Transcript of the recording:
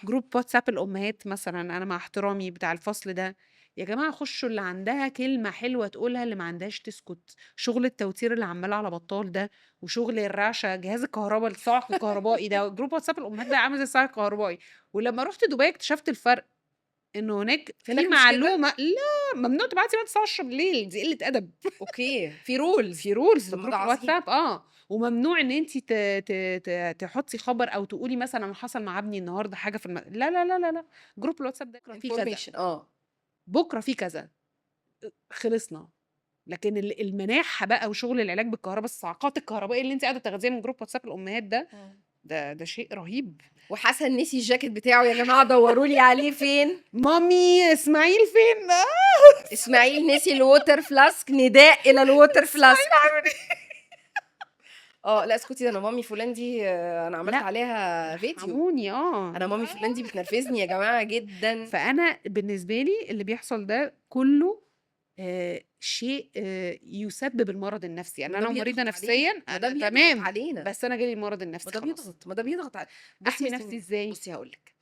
group واتساب الأمهات مثلًا، أنا مع احترامي بتاع الفصل ده، يا جماعة خشوا، اللي عندها كلمة حلوة تقولها، اللي ما عندهاش تسكت. شغل التوتير اللي عمّال على بطال ده، وشغل الرعشة، جهاز الكهربا، الصعق الكهربائي ده، group واتساب الأمهات ده عامل زي الصعق الكهربائي. ولمّا رُحت دبي اكتشفت الفرق، إنه هناك في هناك مش كده؟ معلومة، لا، ممنوع تبعتي بعد الساعة 22:00، دي قلة أدب. okay، في rules. في rules في طب ما group ده عظيم. الواتساب آه، وممنوع إن أنتِ ت ت ت تحطي خبر أو تقولي مثلًا أنا حصل مع ابني النهارده حاجة في لا، لا، لا، لا، لا، group الواتساب ده بكرة في كذا. information آه. بكرة في كذا، خلصنا. لكن المناحة بقى وشغل العلاج بالكهربا، الصعقات الكهربائية اللي أنتِ قاعدة تاخديها من group واتساب الأمهات ده، ده شيء رهيب. وحسن نسي الجاكيت بتاعه يا جماعة، دوروا لي عليه فين. مامي إسماعيل فين؟ إسماعيل نسي ال water flask، نداء إلى ال water flask. آه، لأ اسكتي، ده أنا مامي فلان دي أنا عملت لأ، عليها فيديو. ارحموني آه. أنا مامي فلان دي بتنرفزني يا جماعة جدًا. فأنا بالنسبة لي اللي بيحصل ده كله شيء يسبب المرض النفسي، يعني ما أنا ده لو مريضة بيضغط علينا، نفسيًا ما ده أنا بيضغط تمام، علينا. بس أنا جالي المرض النفسي ما ده خلاص. بيضغط، ما ده بيضغط بُصّي أحمي يا نفسي ياسمين، إزاي؟ بُصّي هاقول لِك.